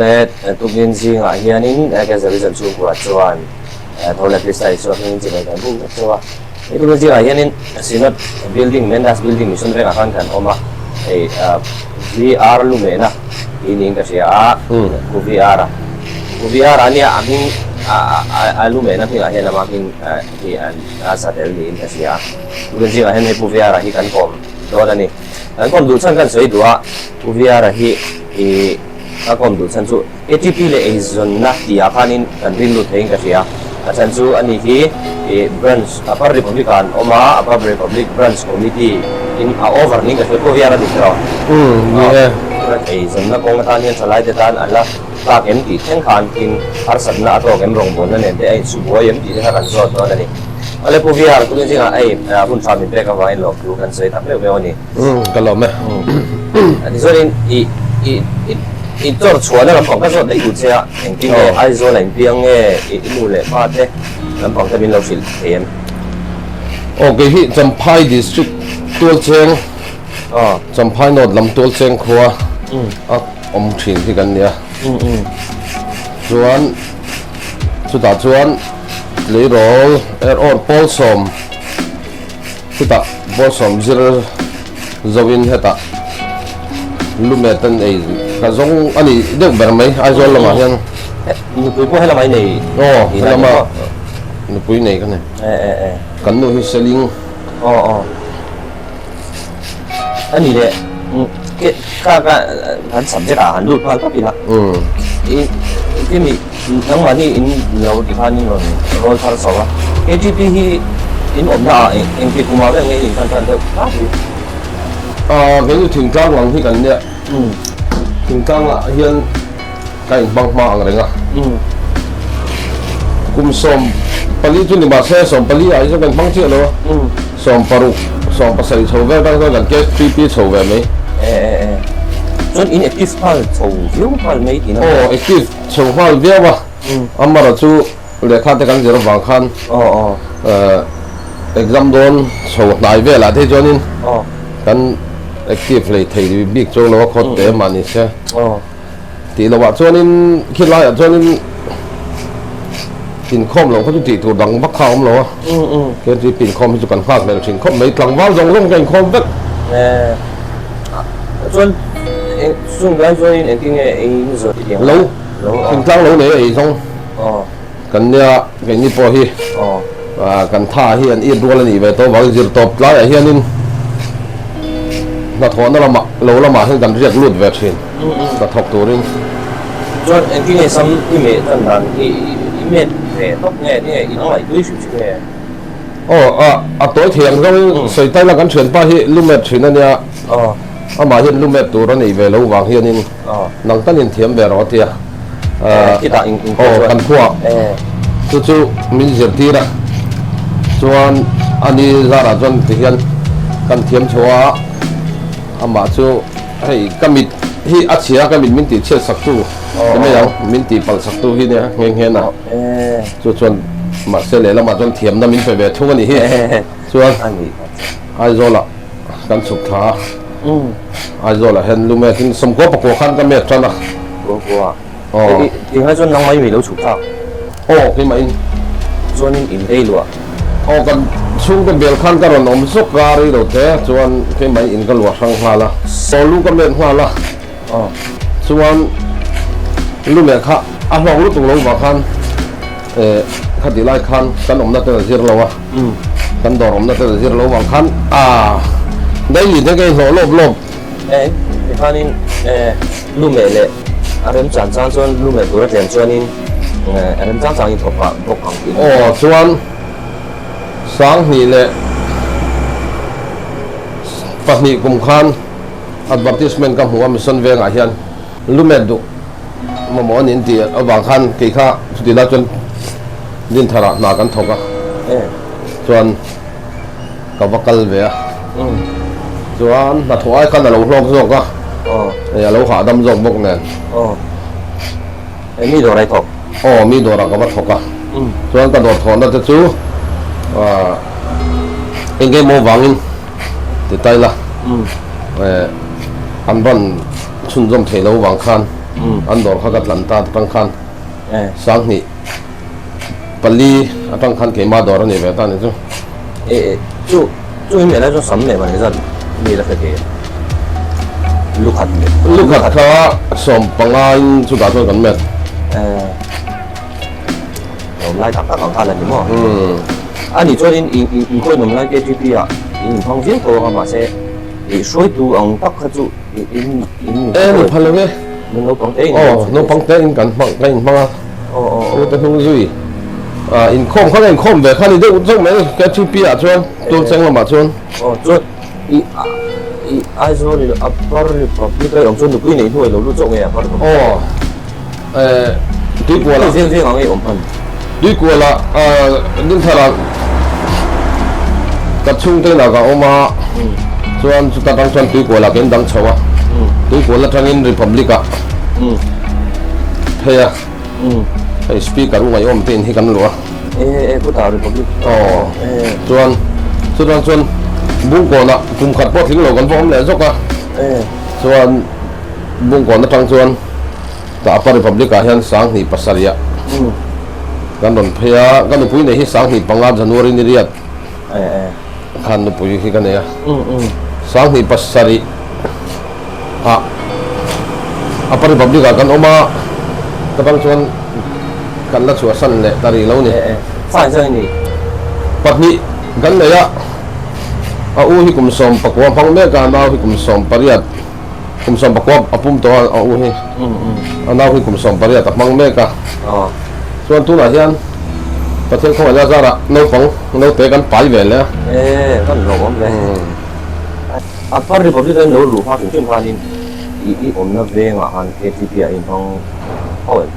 Tukin zingah hianin Cancer Vision chhungkua chuan tho leh Krista Isua hmingin chibai kan buk vek chauh a. Hei tukin zingah hianin Synod Building, Mendas Building Mission vengah khan kan awm a, hei VR lumehna tih niin ka hria a, Pu VR-a. Pu VR-a nia a hming a lumehna hmingah hian ama hming hi a sa tel niin ka hria a. Tukin zingah hian hei Pu VR-a hi kan kawm dawn a ni. Kan kawm duh chhan kan sawi duh a, Pu VR-a hi ih. Ka kawm duh chhan chu ATP leh eizawnna tihah khanin kan rin lut theiin ka hria. A chhan chu ani hi ih branch Upper Republic ah an awm a, Upper Republic Branch Committee in a over niin ka hria pawh hian a dik tawh. Umm ni e. Eizawnna kawng atan hian thalaite tan a la tlak em tih thleng khan tin harsatna a tawk em rawngbawlna nen te a insu buai em tih te kha kan zawt dawn a ni. Awle Pu Vihar, tukin zingah hei hun tha min pek avangin lawmthu kan sawi tak meuh meuh a ni. Umm ka lawm e. Tichuanin i i i chawr chhuahna lampang ka zawt daih duh che a, engtin nge Aizawl a inpiang nge i nu leh pa te lampang te min lo hrilh thei em? Aw kei hi Champhai District Tualcheng Champhai North lam Tualcheng khua a awm thin hi kan nia. Chuan chutah chuan tleirawl er awr Pawlsawm Chutah Bawlsawm zir zoin hetah lumet an ei ka zawng a ni deuh ber mai Aizawl lamah hian. Nupui pawh helamah i nei Aw helama nupui nei ka nei. Kan nu hi Seling. Aw aw. A ni leh ka ka kan subject ah han lut nghal tawp ila. I timi Nangmahni in lo ti khan in rawn rawl thar chho a, KTP hi in awmna ah engti kumah vel nge in intan tan deuh tlak hi? Aaa kei chu thingtlang lang hi kan nia, thingtlang ah hian ka inhmang hma ang reng a, kum 14 chu ni mahse 14 ah hi chuan kan hmang chiah lo a, 16, 17 chho vel atang chuan kan KTP chho ve mai. E e e, chuan in active nghal chho viau nghal mai tihna? Aw active. Chho nghal viau a, Amara chu lehkha te kan zir avang khan exam dawn chho hnai velah te chuanin kan active hlei thei bik chuang lo a khawt te mahni se tih lohah chuanin khi laiah chuanin inkhawm loh kha chu tih tur dang vak kha a awm lo a, KTP inkhawm hi chu kan nghak hlel thin khawp mai, tlangval zawng zawng ka inkhawm vek. Chuan Chung lai chuanin engtin nge ei in zawh tih ang? Lo, thingtlang lo nei a ei zawng kan nia keini pawh hi kan tha hi an it rual a nih ve tawh vangin zirtawp tlaiah hianin hnathawhna lamah lo lamah hian kan riak lut ve thin hnathawk turin. Chuan engtin nge sam i meh tan dan i met ve tawp nge tinge i lo ngaihtuih hrim hrim nge? Aw a tawi thei ang zawngin sawi tai la kan thianpa hi lu met thin a nia. Amah hian lu met tur a neih ve lo vang hianin nang tan inthiam ve rawh a ti a. Aw kan khuaah chu chu min zirtir a, chuan ani zarah chuan tihian kan thiam chho a, amah chu hei ka mit hi a chhia a, ka mit min tih chhiat sak tu ti mai ang, min tih palh sak tu hi nia nghe nghe na chu chuan mahse lehlamah chuan thiamna min pe ve thung a nih hi, chuan Aizawlah. Kan chhuk thla a, Aizawlah hian lu met in 90 pakua khan ka met tan a. Pakua? Aw. Tinghai chuan nangmah in mi lo chhuk thlak? Aw, keimah in. Chuan in in ei luah? Aw, kan chhungte bel khan ka rawn awm zawk a, rei lo te chuan keimah in in ka luah hrang nghal a. Aw, lu ka met nghal a. Aw. Chuan lu meh kha a hlawk lutuk lo vang khan eh khatih lai khan kan awmna ten a zir lo a. Kan dawr awmna ten a zir lo vang khan a daily te ka inhlawh lawp lawp. Eh tikhanin eh lu meh leh a remchan chang chuan lu meh tur a tlem chuanin eh a remchang changin thawk pah bawk ang tih. Aw chuan 2002 kum khan advertisement ka hmu a mission vengah hian lu meh duh mamawh a ni an tih avang khan kei kha chuti lai chuan Dintharah hna kan thawk a, chuan ka va kal ve a, chuan hnathawh ai khan a lo hlawk zawk a, hei a lo hahdam zawk bawk nen. Hei mi dawrah i thawk? Aw, mi dawrah ka va thawk a, chuan ka dawr thawhna te chu eng emaw vangin ti tai la, an rawn chhunzawm theih loh vang khan. An dawr kha ka tlan ta atang khan 2004 atang khan keimah dawr a ni ve ta ni chu. E chu chu hi meh lai chuan sam meh mah ni zat mi la hre thei em? Lukhat meh. Lukhat kha 15 in chutah chuan kan met. Awm lai tak tak ang khan a ni maw? A nih chuan in inkhawin awm lai KTP ah in inhmang viau tawh ang a mahse i hruaitu ang tak kha chu in in in E ni phal lo e. Naupang te in Aw naupang te in kan hmang ka inhmang a. Aw aw aw. U te hnung zui. Ah inkhawm kha ka inkhawm ve kha ni deuh zawk mai KTP ah chuan Tulcheng lamah chuan. Aw chuan i i Aizawl i Upper Republic a i awm chuan nupui neih hnuai lo lut zawk nge Upper Republic. Aw. Tuikuala Veng veng ang ei awm hman. Tuikuala Dinthara ka chhungte inah ka awm a, chuan chuta tang chuan Tuikuala ka indang chho a, Tuikuala atangin Republic ah phei a, hei speaker u ngaihawm te in hi kan luh a. E e kutah Republic. Aw chuan chutah chuan Bungkawnah kum khat pawh tling lo kan va awm leh zawk a, chuan Bungkawn atang chuan Tah Upper Republic ah hian 2007 ah kan rawn phei a, ka nupui nei hi 2005 January ni riat khan nupui hi ka nei a, 2007 ah Upper Republic ah kan awm a, ka bang chuan kan la chhuahsan leh ta rih lo ni. Pahnih kan nei a, a u hi kum 19 hmang mek a, nau hi kum 18. Kum 19 a pum tawh a, a u hi. A nau hi kum 18 a hmang mek a. Chuan tunah hian Pathian khawngaihna zarah naupang naute kan pai ve leh a. E, kan lo awm ve. Upper Republic a in lo luh hma hrim hrim khanin i i awmna vengah khan KTP ah in hmang ho em?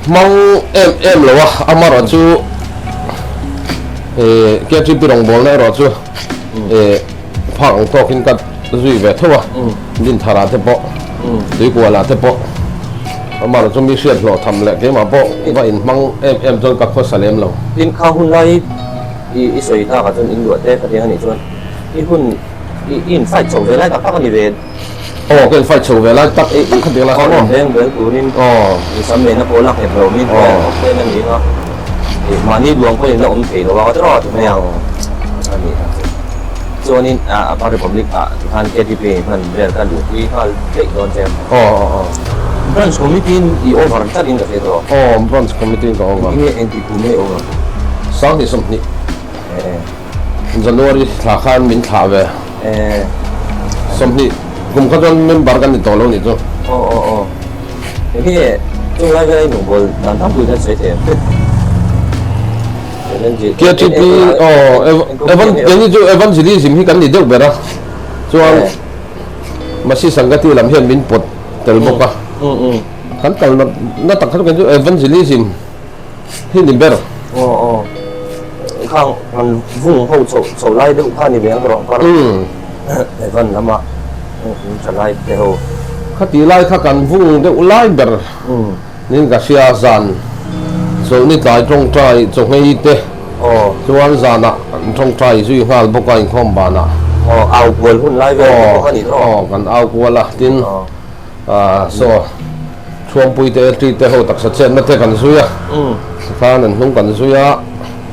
Hmang em em lo a, amaherawhchu KTP rawngbawlna erawh chu Phak ang tawkin ka zui ve tho a, Dinthar ah te pawh, Tuikual ah te pawh, amah chu mi hriat hlawh tham leh keimah pawh va inhmang em em chuan ka khawsa lem lo. Tin, kha hun lai i i sawi tak ah chuan in luah te ka ti ang anih chuan i hun i i in fight chho ve lai tak tak a ni ve. Aw, ka in fight chho ve lai tak tak ka ti ang lai kha maw. Veng vel turin i sam lehna pawh la nghet lo min hmel awm vel a ni ang a, mahni duang pawhin la awm thei lo a, ka ti rawh ti mai ang a ni tak chu. Chuanin Upper Republic ah tikhan KTP hman vel ka luhpui nghal daih dawn che. Aw aw aw. Branch Committee in i over tlat in ka hre tawh. Aw, Branch Committee in ka over. Engtinge engti kum nge i over? 2020. January thla khan min thlah ve. 20 kum kha chuan member kan ni tawh lo nih chu. Aw aw aw. Enge chung lai vel a inung bawl dan tam pui khan sawi thei em? KTP aw Evan keini chu evangelism hi kan ni deuh ber a. Chuan Masi Sangati lam hian min pawt tel bawk a. Kan kal na tak kha chu kan chu evangelism. Hi ni ber. Aw aw. Khang kan vung ho chho chho lai deuh kha ni ve ang rawh kar. Evan lama in tha lai te ho. Khati lai kha kan vung deuh lai ber niin ka hria zan chawlhni tlai tawngtai chawhngei te chuan zanah an tawngtai zui nghal bawk a inkhawm banah. Aw au kual hun lai vel te pawh kha ni rawh. Aw kan au kual a tin saw. Thuampui te Eltri te ho taksa chetna te kan zui a, tikhan an hnung kan zui a.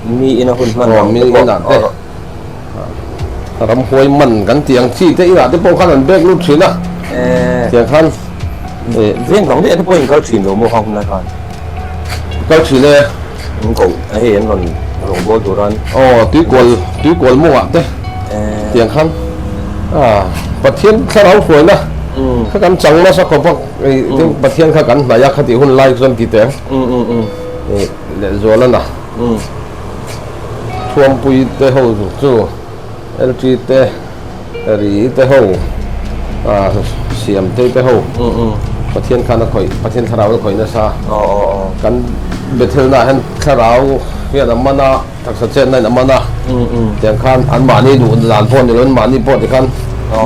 Mi ina hun hman ang te pawh. Mi inah te ramhuai man kan tih ang chi te inah te pawh khan an bek lut thin a, tiang khan. Veng dang daih te pawh in kal thin lo maw khang hunlai khan? Kal thin e. An ko a hei an rawn rawngbawl tur an. Aw tuikual tuikual mawngah te tiang khan Pathian thlarau hruaina kha kan chang nasa khawp a Pathian kha kan hnaih a khatih hun lai chuan ti teh ang lehzual a na Thuampui te ho chu LT te Ri te ho Siamtei te ho Pathian khan a khawih Pathian thlarau a khawih nasa kan Bethel nah hian thlarau hian a man a taksa chetna in a man a tiang khan an mahni duh dan pawh ni lo in mahni pawh tikhan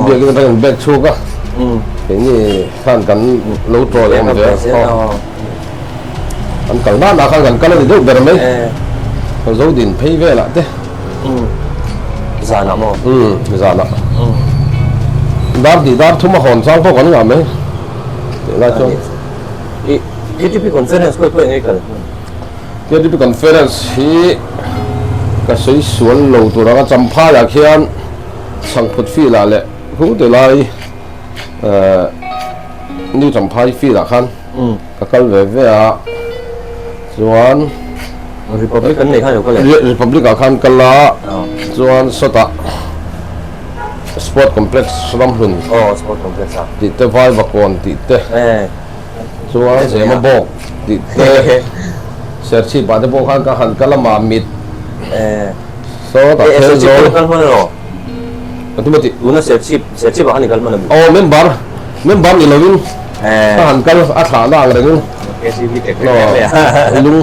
biakin atangin bag chhuk a keini khan kan lo tawi awm ve an kal nan ah khan kan kal a ni deuh ber mai ka zo din phei velah te. Zanah maw? Umm zanah. Dar hnih dar thum a hawn chang pawh kan ngah mai tih lai chuan. KTP Conference khawi pawh eng nge kal hman? KTP Conference hi ka sawi sual lo tur anga Champhaiah khian Chhangphut field ah leh Hungte lai New Champhai field ah khan ka kal ve ve a, chuan Republic an nei khan lo kal em? Republic ah khan kal a, chuan sawtah Sport Complex Ramhlun tih te Vaivakawn tih te. Chuan Zema bawk tih te Serchhip ah te pawh khan ka han kal a Mamit sawtah Thelzawl ka tum a tih. Tuna Serchhip Serchhip ah khan i kal hman a mi? Aw member member ni lovin ka han kal a thlah na ang rengin lung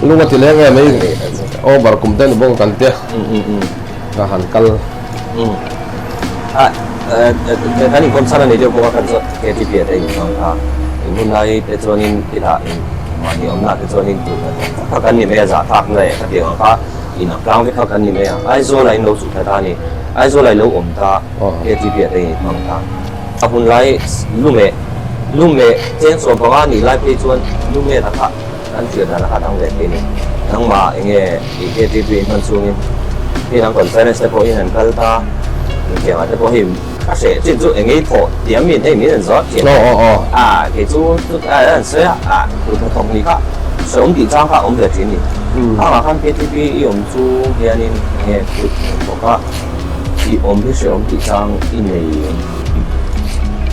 lung a ti leng em mai over kum te ni bawk kan tia ka han kal. A kan inkawm chhan a ni deuh bawk a kan zawt KTP ah te in hmang kha in hun lai te chuanin tilah in mahni awmna te chuanin tih hna thawk tak kha kan ni mai a zahthlak na leh khatiang ang kha in ang tlang vek kha kan ni mai a Aizawl ah in lo chuh thla ta a ni Aizawl ah i lo awm ta KTP ah te in hmang ta a hun lai lumeh lumeh cheng 15 nih lai phei chuan lumeh ta kha Kan thlir dan a khat ang ve thei ni. Nangmah eng nge i KTP in hman chungin mi dang conference te pawhin an kal ta, infiamah te pawh hei a hreh chin chu eng ngei thawh tiam min hei min an zawt thin. A kei chu an sawi a, a kut hnathawk ni kha sawi awm tih chang kha a awm ve thin ni. Khangah khan KTP i awm chung hianin eng nge kut hnathawk a i awm hi hreh awm tih chang i nei em?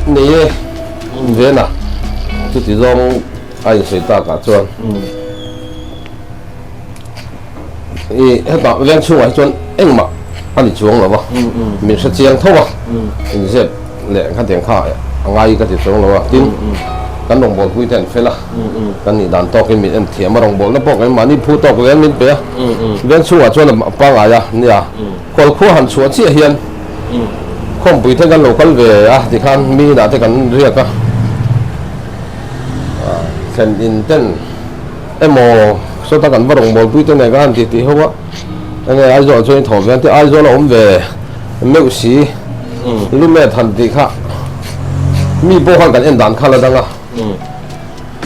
Nei e, Vena chuti zawng. A insawi takah chuan i hetah veng chhungah hi chuan engmah a ni chuang lo va, min hre chiang tho a, inzep leh khatiang kha a ngai ka ti chuang lo a, tin kan rawngbawlpui te an fel a, kan nih dan tawkin min en thiam a, rawngbawlna pawh kan mahni phu tawk zel min pe a, veng chhungah chuan a pangngai a nia, kawlkhua han chhuah chiah hian khawmpui te kan lo kal ve a tikhan mi inah te kan riak a. Thlen in ten emaw sawta kan va rawngbawlpui te nen ka han tih tih ho a, enge Aizawl ah chuan i thawh ve an ti, Aizawl a awm ve meuh si, lumet han tih kha mi pawh khan kan en dan kha la dang a,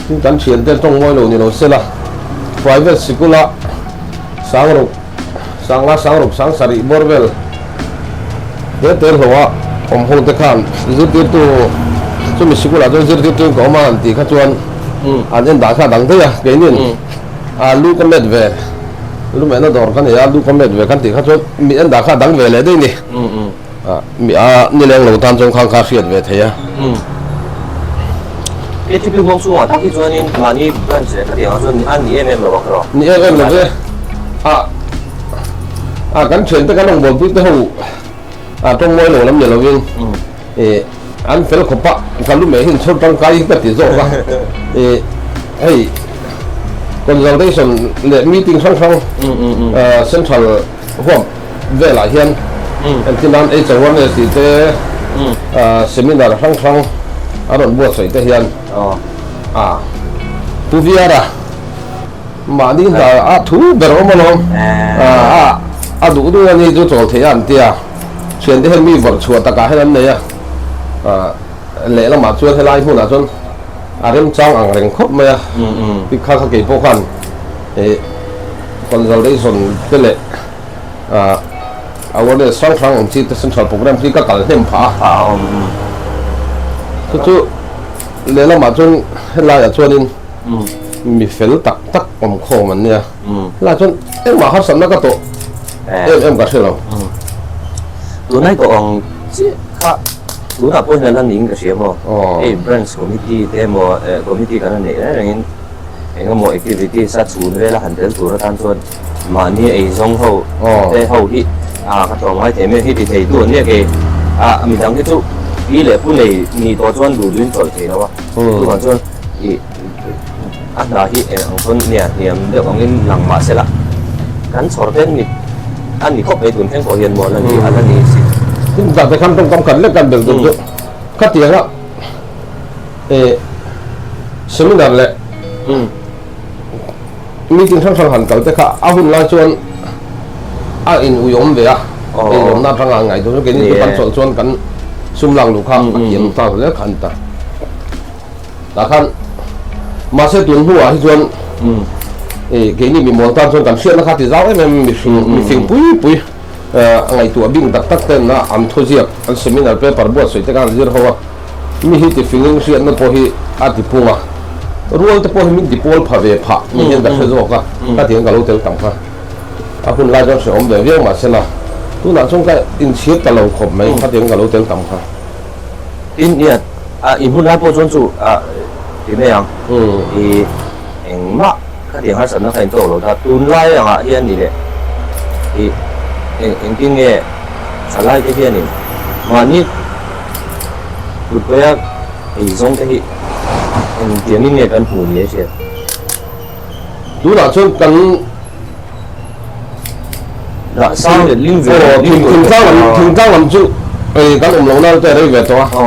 tin kan thian te tawng mawi lo ni lo sela private sikul a sangruk sanga sangruk sang sarih bawr vel he tel hlawh a awm ho te khan zirtirtu chumi sikul ah chuan zirtirtu in ka awm a han tih kha chuan an en dah kha a dang daih a keinin a lu ka met ve lu mehna dawr ka nei a lu ka met ve kan tih kha chuan mi en dah kha a dang ve leh daih ni mi a nileng lo tan chuan khang kha a hriat ve thei a. KTP huang chhungah tak hi chuanin mahni branch leh khatiangah chuan a ni em em lo ang rawh. Ni em em lo ve. A a kan thiante kan rawngbawlpui te ho a tawng mawi lo lam ni lovin e an fel khawp a ka lu meh hi inchhawr tangkai hi ka ti zawk a e hei consultation leh meeting hrang hrang central huam velah hian entir nan H awareness tih te seminar hrang hrang a rawn buatsaih te hian a Pu Viara Mahni hna a thu ber awm alawm. A a duh duh a ni chu chawl theih a an ti a. Thiante hian mi vawrh chhuah takah hian an nei a. Lehlamah chuan helai hmunah chuan a remchang ang reng khawp mai a. Tikha kha kei pawh khan consultation te leh awareness hrang hrang ang chi te central program khi ka kal hnem phah a. Chu chu lehlamah chuan helaiah chuanin. Mi fel tak tak awm khawm an nia. Helaiah chuan engmah harsatna ka tawh em em ka hre lo. Tunai tawh ang chiah kha tunah pawh hian a niin ka hria maw? Hei branch committee te emaw committee kan han neih reng rengin engemaw activities a chhun vela han tel tur atan chuan mahni eizawng ho te ho hi a ka tlawm ngai thei mai hi ti thei tu an nia kei a midang hi chu pi leh pu nei ni tawh chuan duh duhin chawlh thei lo a chuvang chuan Ih a hna hi eng ang pawn nia hniam deuh angin lang mah se la kan chhawr te ni a ni khawp mai tun thleng pawh hian maw la ni a la ni si. Tin zah te khan tawngkam khat lek kan belh duh chu khatiang a eh seminar leh meeting hrang hrang han kal te kha a hun lai chuan a in ui awm ve a in awmna atanga an ngaih duh chu keini chu kan chawlh chuan kan sum lak luh kha a kiam ta hle kha a ni ta. Tah khan Mahse tun hnuah hi chuan keini mi mawl tan chuan kan hriatna kha ti zau em em mifing pui pui ngaihtuah bing tak tak ten a an thuziak an seminar paper buatsaih te khan an zir ho a, mi hi ti fingin hriatna pawh hi a ti pung a, rual te pawh hi min ti pawl pha ve phah ni hian ka hre zawk a, ka tiang ka lo tel tam kha a hun lai chuan hrehawm ve viau mahsela tunah chuan ka inchhir ta lo khawp mai khatiang ka lo tel tam kha. Tin nia a i hmun lai pawh chuan chu a ti mai ang i engmah khatiang harsatna kha in tawk lo ta tunlai angah hian ni leh i eng engtin nge thalai te hianin mahni kutpawia eizawng te hi engtiangin nge kan hmuh ni a hriat. Tunah chuan kan Dah sang let ling ve aw thingtlang lam thingtlang lam chu ei kan awm lohna te a rei ve tawh a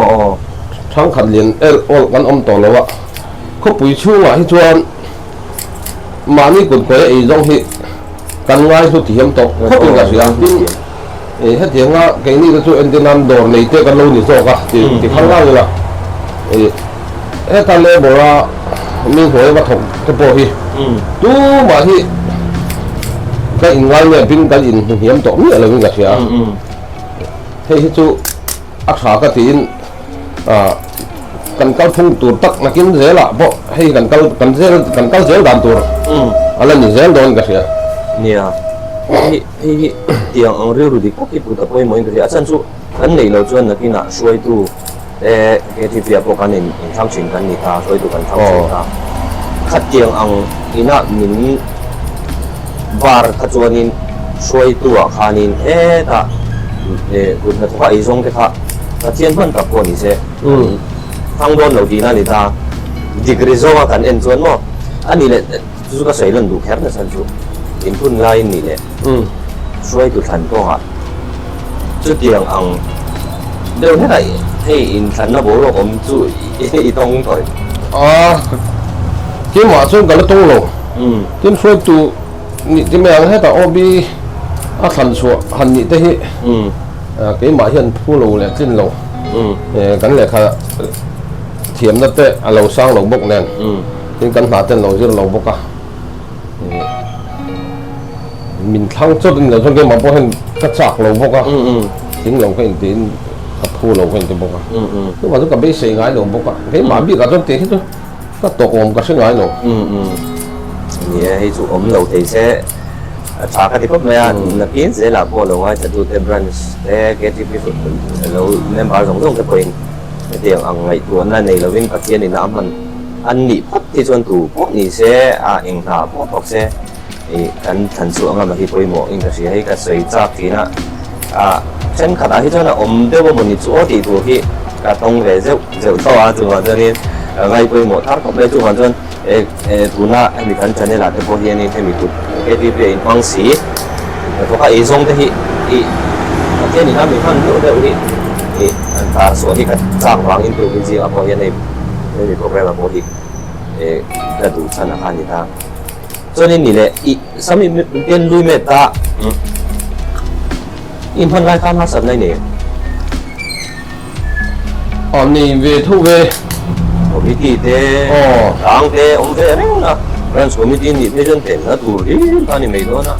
thangkhat lian el awl kan awm tawh lo a khawpui chhungah hi chuan mahni kut kawi a ei zawng hi kan ngai hlu thiam tawh khawp in ka hria tin ei hetianga keini te chu entir nan dawr nei te kan lo ni zawk a ti ti khang ngang ila ei heta labour a mi hnuai va thawk te pawh hi tumah hi ka inngai nge pin kan inhmu hniam tawh miah lovin ka hria a hei hi chu a tha ka tiin ah kan kal phung tur tak nakin zelah pawh hei kan kal kan zel kan kal zel dan tur a la ni zel dawn ka hria. Nia hei hei hi tiang ang rilru dik tak hi put a pawimawhin ka hria a chhan chu kan neih loh chuan nakinah hruaitu te KTP ah pawh kan in inthlang thin kan ni ta, hruaitu kan thlang thin ta. Khatiang ang inah min bar kha chuanin hruaitu ah khanin hetah kut hnathawka ei zawng te kha Pathian hman tak pawh ni se kan thlang dawn lo tihna a ni ta. Degree zawnga kan en chuan maw a nih leh chu chu ka sawi lan duh kher nasa chu inphun laiin nih leh hruaitu thlan kawngah chutiang ang deuh hlekah hei inthlanna boruak awm chu i tawng tawih. A, keimah chuan ka la tawng lo. Tin hruaitu nih ti mai ang hetah OB a thlan chhuah han nih te hi keimah hian phu lo leh tlin lo. Kan lehkha thiamna te a lo sang lo bawk nen tin kan hna ten lo zir lo bawk a. Min thlang chawt in lo chuan keimah pawh hian ka chak lo bawk a, thing lo ka intiin ka phu lo ka inti bawk a. Chuvang chu ka beisei ngai lo bawk a, keimah bikah chuan tih hi chu ka tawk awm ka hre ngai lo. Ni e, hei chu awm lo thei se a tha ka ti khawp mai a, nakin zelah pawh lo ngaithlatute branch te KTP lo member zawng zawng te pawhin hetiang ang ngaihtuahna nei lovin Pathianin a hman an nih phawt hi chuan tu pawh ni se a eng hna pawh thawk se ih kan thlan chhuah ngam a hi pawimawh in ka hria hei ka sawi chak thin a ah thenkhat ah hi chuan a awm deuh a mawni chu aw tih tur hi ka tawng ve zeuh zeuh tho a chuvang chuanin ka ngai pawimawh thar khawp mai chuvang chuan eh eh tuna hemi kan channel ah te pawh hianin hemi kut KTP a inhmang si hnathawk a eizawng te hi ih Pathian in a mi hman deuh deuh hi ih an tar chhuah hi ka chak vangin tukin zingah pawh hian hei Hemi program ah pawh hi ka duh chhan a kha a ni ta. Chuanin ni leh i sam i pen lui met ta i hman lai khan harsat nai nei. A nei ve tho ve. Committee te tang te awm ve reng a, branch committee nih phei chuan penna tur hlir kha a ni mai dawn a.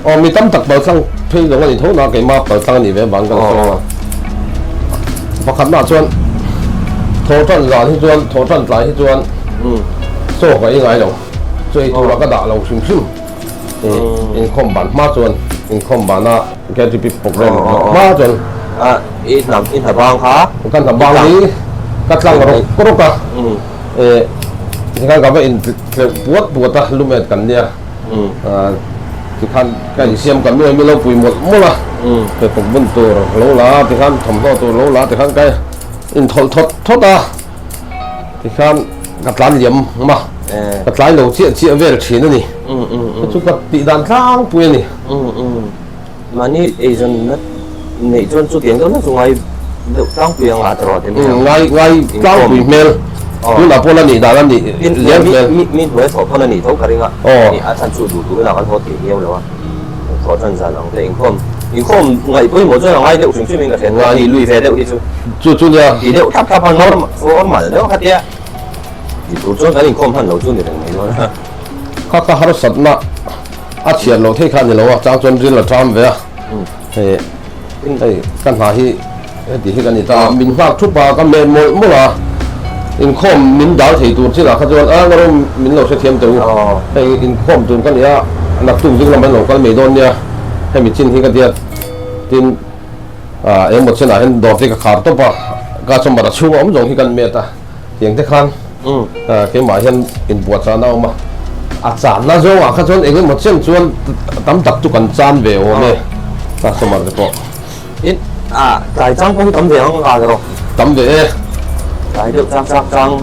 Aw mi tam tak paltlang phei zawng a ni tho na keimah paltlang a nih ve vang ka la sawi a. Pakhatna chuan thaw tan zan hi chuan thaw tan tlai hi chuan chaw ka ei ngai lo chaw ei tura ka dah lo hrim hrim inkhawm ban hma chuan inkhawm bana KTP program hma chuan i hna i hna bang kha ka hna bang hi ka tlang rawk rawk a tikhan ka va in tleuh puat puat a lumet kan nia Tikhan ka insiam ka nuai mi lo pui mawlh mawlh a, pheikhawk bun tur lo la a tikhan thawmhnaw tur lo la a tikhan ka inthawlh thawt thawt a, tikhan ka tlan liam a, ka tlai lo chiah chiah vel thin a ni. Chu chu ka tih dan tlangpui a ni. Mahni eizawnna neih chuan chutiang deuh na chu ngai deuh tlangpui anga a tawrh te mai ang. Ngai ngai tlangpui hmel tunah pawh la nih dan a nih lian hmel. Mi hnuai thawh pawn a nih tho ka ring a, a chhan chu duh duh inah kan haw thei viau lo a, thawh tan zan ang te inkhawm inkhawm ngaih pawimawh chuan a ngai deuh hrim hrim in ka hria a, tih lui ve deuh hi chu chu chu nia tih deuh thlap thlap a normal deuh kha tia. Ti tur chuan kan inkhawm hman lo chu ni reng mai dawn a. Kha ka harsatna a chhiat loh thei kha a ni lo a, chang chuan ril a ṭam ve a. Hei hei ka hna hi heti hi ka ni ta a, min nghak thup a, ka meh mawlh mawlh a, inkhawm min dal thei tur chinah kha chuan a ngarawh min lo hrethiam teh u, hei inkhawm tur ka ni a, naktuk zing lamah in lo kal mai dawn nia, hemi chin hi ka tia tin engemaw chinah hian dawr te ka khar tawp a, customer a chhunga awm zawng hi kan met a. Tiang te khan keimah hian inbuatchahna a awm a, a channa zawngah kha chuan eng emaw chen chuan tam tak chu kan chan ve awm e, customer te pawh. In a tlai chang pawh hi tam ve ang a rawh. Tam ve e. Tlai deuh chang chang chang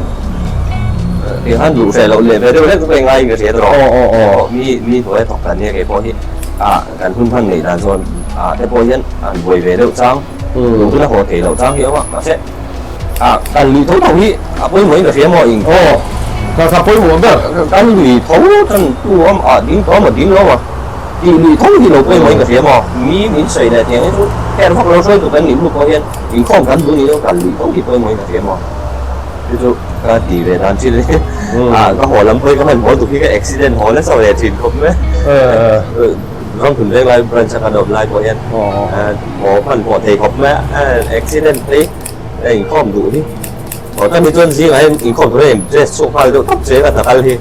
tiang khan duh hreh loh leh ve deuh hlek chu ka ingai in ka hria rawh. Aw aw aw. Mi mi hnuaia thawk kan nia kei pawh hi a kan hun hman neih dan chuan a te pawh hian an buai ve deuh chang, lungtun a haw theih loh chang hi a awm a, mahse. A kan lui tho tho hi a pawimawh in ka hria maw ing. Aw ka ka pawimawh ber. Kan lui tho chan tu awm a ding tawh maw ding lo a tih lui tho hi lo pawimawh in ka hria maw mi min sawi leh tiang hi chu her vak lo hruai tu kan nih hnu pawh hian inkhawm kan duh nih chuan kan lui tho hi pawimawh in ka hria maw chu chu ka ti ve dan chin a ka haw lam pawh hi ka hmanhmawh tuk hi ka accident haw nasa ve thin khawp mai. Ramthun veng lai branch a kan awm lai pawh hian haw hmanhmawh thei khawp mai a, accident phei a inkhawm duh hi. Haw tan hi chuan zingah hian inkhawm tur hian dress chhuak nghal deuh tawp che ka hna kal hi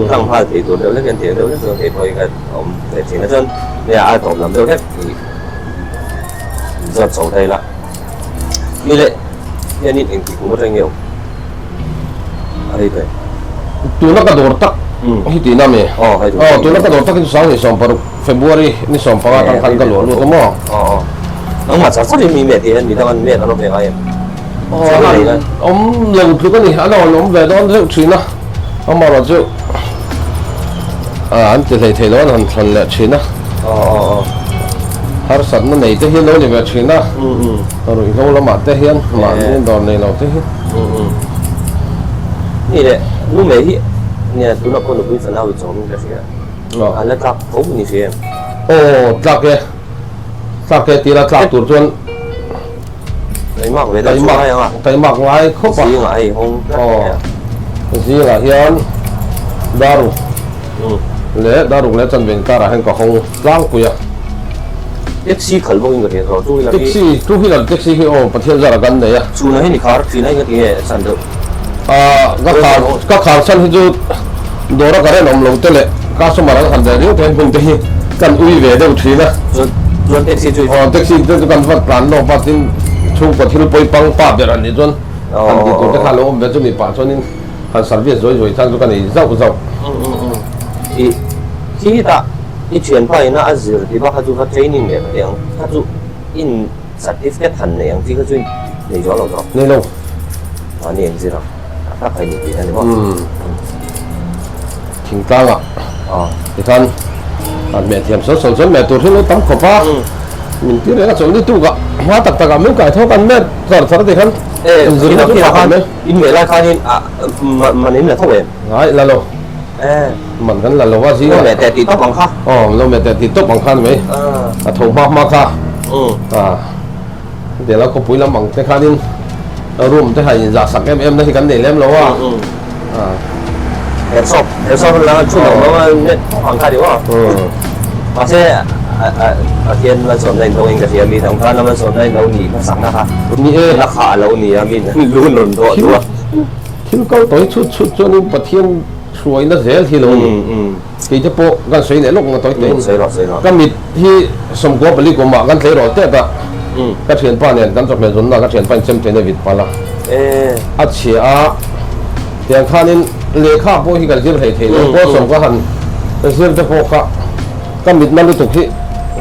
hlang nghal thei tur deuh hlek hian thei deuh hlek chuan kei pawh hi ka awm ve thin a chuan nia a tawp lam deuh hlek hi zawt chho thei la. Ni leh hianin engtik kum atang nge awm a hei ve. Tuna ka dawr tak hi tihna mi? Aw tuna ka dawr tak hi chu 2016 February ni 15 atang khan ka luah lut a maw? Aw aw nangmah char char in mi met hian midang an met an awm ve ngai em? Aw awm lo tluk a ni an rawn awm ve dawn deuh thin a amaherawh chu an ti hlei thei lo an han thlan leh thin a. Aw aw aw. Harsatna nei te hi lo ni ve thin a, ruihhlo lamah te hian mahni dawr nei lo te hi. Ni leh nu mei hi nia tunah pawh nupui fanau i chawm in ka hria a la tlak tho ni hria em? Aw tlak e, tlak e tira tlak tur chuan Taimak ve deuh chu ngai ang a. Taimak ngai khawp a. Zingah hei hawng tlat mai a. Zingah hian daruk leh daruk leh chanve inkarah hian ka hawng tlangpui a. Taxi khalh bawkin ka hria tawh two wheeler hi. Taxi, two wheeler taxi hi aw Pathian zara kan nei a. Chhunah hian i khar thin a eng ati nge chhan deuh? Ka khar ka khar chhan hi chu dawra current awm lo te leh customer an han reh riau te hian hmun te hi kan ui ve deuh thin a. Chuan taxi chu Aw taxi te chu kan va tlan lawk a tin chhungkaw thil pawi pang pa ber an nih chuan han tih tur te kha a lo awm ve chumi pah chuanin han service zawi zawi chang chu ka nei zauh zauh. I khi tah i thianpa ina a zir tih bak kha chu va training leh ka ti ang kha chu in Certificate han nei ang chi kha chu nei zual lo zawk. Nei lo. Mahni eng zir ang. A tak a ni tih a ni maw? Thingtlangah tikhan han hmeh thiam sawn sawn chuan meh tur hi lo tam khawp a. Min ti reng a chawlh ni tukah hma tak takah min kai thawk an met char char tikhan inzirna chu tha khawp mai. In meh lai khanin man in la tho em? Ngai la lo. Man kan la lo a zingah. Lo meh teh tih tawp ang kha. Aw lo meh teh tih tawp ang kha ni mai. A tho hma hma kha. A Dela khawpui lam ang te khanin room te han inzah sak em em na hi kan nei lem lo a. Hersawp hersawp an la chu lo lo a net tawp ang kha ni maw. Mahse Pathian malsawmna in dawngin ka hria mi dang tan a malsawmna in lo nih hmasakna kha. Ni e. La kha a lo ni a mi lu nawn dawh duh a. Thil kal tawi chhut chhut chuanin Pathian hruaina zel hi lo ni. Keite pawh kan sawi leh lawk nga tawi tawiin. Ka mit hi sawmkua pali kumah kan tleirawl tep a, ka thianpa nen kan chawhmeh zunna ka thianpa in chemte in a vit palh a. A chhia a, tiang khanin lehkha pawh hi kan zir hlei thei lo, pawl sawm ka han zir te pawh kha ka mitna lutuk hi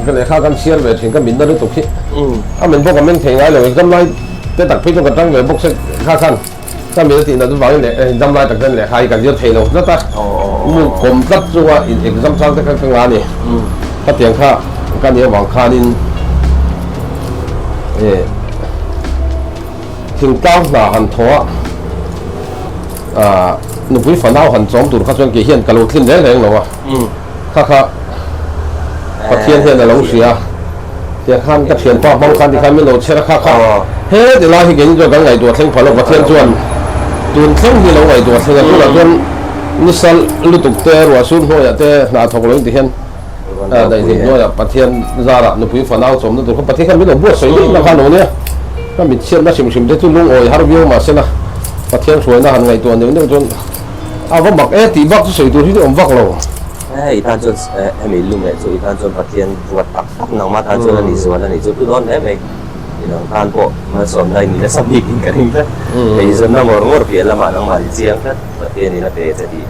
ka lehkha kan chhiar ve thin ka mitna lutuk hi a men pawh ka meng thei ngai lo, exam lai te tak phei chuan ka tang ve bawk se kha khan. Ka mit a tih nat vangin leh exam lai tak chuan lehkha hi ka zir thei lo tlat a, mu kawm tlat chunga in exam chang te kha ka nga a ni. Khatiang kha ka nih avang khanin eh thingtlang hna han thaw a, ah nupui fanau han chawm tur kha chuan kei hian ka lo thlin reng reng lo a, kha kha Pathian hian a lo hria a, tiang khan ka thianpa hmang khan tikhan min lo chher a kha kha he ti lai hi keini chuan kan ngaihtuah thleng phah lo Pathian chuan. Tun thleng hi lo ngaihtuah thleng a, tunah chuan nisa lutuk te, ruah sur hnuaiah te hna thawk lo in ti hian daihlim hnuaiah Pathian zarah nupui fanau chawmna tur kha Pathian khan min lo buatsaih daih na kha lo nia. Ka mitchhiatna hrim hrim te chu lungawi har viau mahsela Pathian hruaina han ngaihtuah neuh neuh chuan a va mak e tih bak chu sawi tur hi awm vak lo. Hei i tan chuan hemi lung leh chu i tan chuan Pathian ruat tak tak nangmah tan chuan a nih zual a nih chu tu dawn hle mai. Midang tan pawh malsawmna i ni nasa bikin ka ring tlat. Eizawnna ngawr ngawr piah lamah nangmah i chiang tlat Pathianin a pe che tih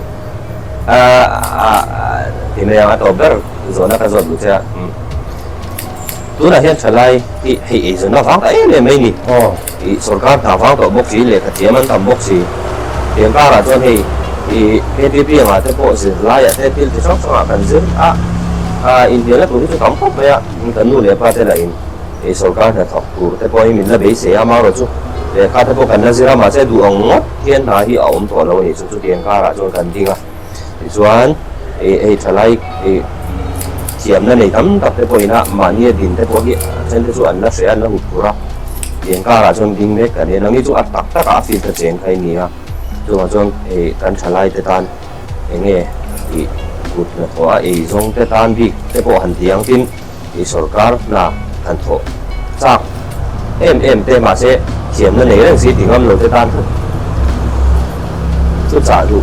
ti mai ang a tawp ber zawhna ka zawt duh che a. Tunah hian thalai hi hei eizawnna vang ta em em mai ni. Ih sorkar hna vang tawh bawk si, lehkha thiam an tam bawk si. Tiang karah chuan hei ih KTP angah te pawh zirlaiah te thil chi hrang hrangah kan zir a, inhnialna tur hi chu tam khawp mai a, kan nu leh pa te lah in. Hei sorkar hnathawk tur te pawh hi min la beisei a, amaherawh chu lehkha te pawh kan la zir a, mahse duh ang ngawt hian hna hi a awm tawh lo a nih chu, chutiang karah chuan kan ding a, tichuan hei thalai thiamna nei tam tak te pawhin a mahnia din te pawh hi a then te chu an la hreh a, an la hup phur a, tiang karah chuan ding mek kan ni a, nangni chu a tak takah a field a cheng kha i ni a, chuvang chuan hei kan thalai te tan eng nge ih kut hnathawh a eizawng te tan bik te pawh han ti ang tin. I sorkar hna han thawh chak em em te mahse thiamna nei reng si ti ngam lo te tan chu chah duh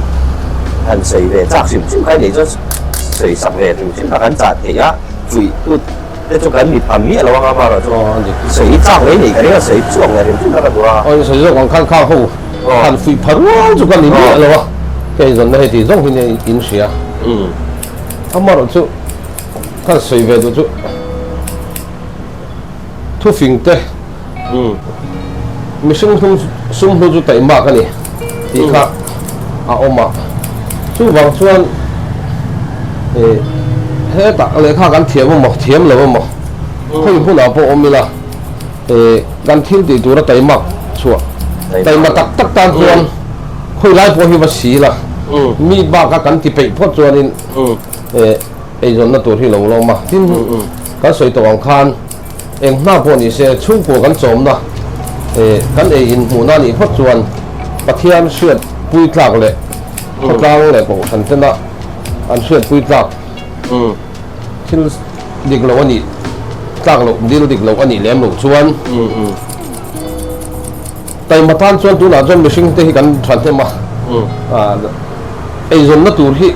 han sawi ve chak hrim hrim kha nei chuan sawi sak ve hrim hrim kha kan chah theih a fuih tut te chu kan mi pham miah lo anga amaherawh chu sawi chak mai nei ka ring a sawi chhuak ve hrim hrim kha ka duh a. Aw sawi zawk ang khan khang ho han fuih pha rual chu ka ni miah lo a kei zawnna hei tih zawng hi nia in hria amaherawh chu. Kan sawi ve duh chu thufing te mihring hlum sum hlu chu taihmak a ni tih kha a awm a, chuvang chuan hetah lehkha kan thiam emaw thiam lo emaw khawi hmunah pawh awm ila kan thil tih tura taihmak chhuah taihma tak tak tan chuan khawi lai pawh hi va si la mi baka kan ti peih phawt chuanin Eizawnna tur hi lo lawm a, tin kan sawi tawh ang khan eng hna pawh ni se chhungkua kan chawmna kan ei inhmuhna a nih phawt chuan Pathian hriat pui tlak leh khawtlang leh kohhran tena an hriat pui tlak thil dik lo a nih tlak loh dil dik loh a nih lem loh chuan taima tan chuan tunah chuan mihring te hi kan thahnem a, eizawnna tur hi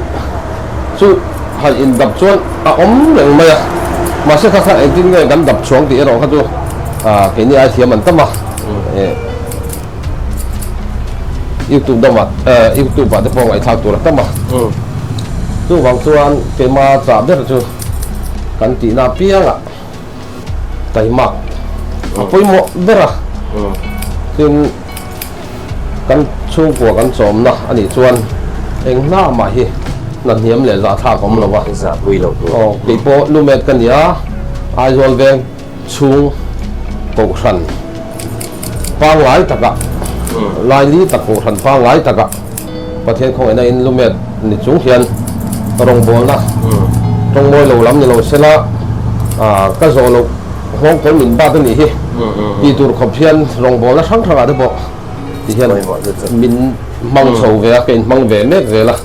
chu han indap chuan a awm reng mai a, mahse kha kha engtin nge kan dap chhuang tih erawh kha chu keini ai thiam an tam a, youtube dangah youtube ah te pawh ngaihthlak tur a tam a, chuvang chuan keima chah ber chu kan tihna apiangah. Taimak a pawimawh ber a, tin kan chhungkua kan chawmna a nih chuan eng hna mah hi hna hniam leh zahthlak a awm lo a. Aw kei pawh lumet ka ni a, Aizawl veng chhung kohhran pangngai takah laili tak kohhran pangngai takah Pathian khawngaihna in lumet ni chung hian rawngbawlna tawngmawi lo lam ni lo sela ka zawh loh nghawng kawl min bat a nih hi tih tur khawp hian rawngbawlna hrang hrangah te pawh ti hian min hmang chho ve a, ka inhmang ve mek zel a.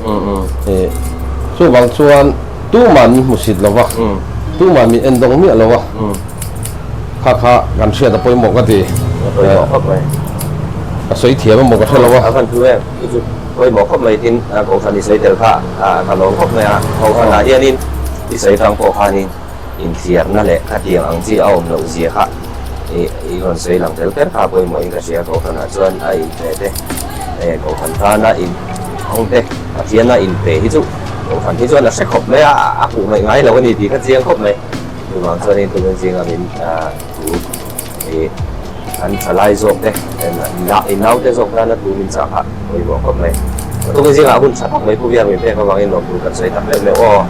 Chuvang chuan tuman min hmusit lo va, tuman min endawng miah lo a, kha kha kan hriat a pawimawh ka ti. Ka sawi thiam emaw ka hre lo a. Chu chu pawimawh khawp mai tin Kohhran i sawi tel kha ka lawm khawp mai a, Kohhranah hianin i sawi tang pawh khanin inthiarna leh khatiang ang chi a awm loh zia kha i rawn sawi lang tel ber kha pawimawhin ka hria. Kohhranah chuan a inpe te, Kohhran tana in hawng te, Pathiana inpe hi chu Kohhran hi chuan a hre khawp mai a, a hmuh ngaih ngai lo a ni tih kha chiang khawp mai. Chuvang chuanin tumin zinga min thu i an thalai zawk te i naute zawk tana thu min chah kha pawimawh khawp mai. Tukin zingah hun tha tak mai Pu Viar min pek avangin lawm tur kan sawi tak meuh meuh aw.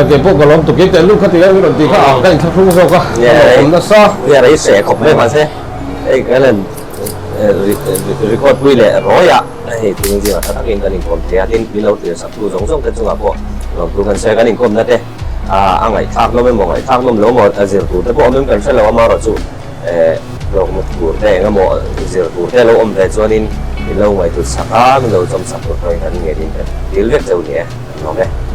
Kei pawh ka lawm tuk i teh lut kha tiang min rawn tih kha ang ka inthlahrung zawk a, ka lawmawm nasa. Viar a i hreh khawp mai mahse hei kan han record pui leh rawi a, hei tukin zingah tha takin kan inkawm thei a, tin min lo tir sak tu zawng zawng te chungah pawh lawm tur kan sawi a, kan inkawmna te a ngaihthlak nawm emaw ngaihthlak nawm lo emaw a zir tur te pawh awm em kan hre lo amaherawhchu. Hlawkna tur te eng emaw zir tur te lo awm ve chuanin Min lo ngaihtuah chak a, min lo chawm chak tur pawhin kan ngenin kan dil vek cheu ni e, kan lawm e.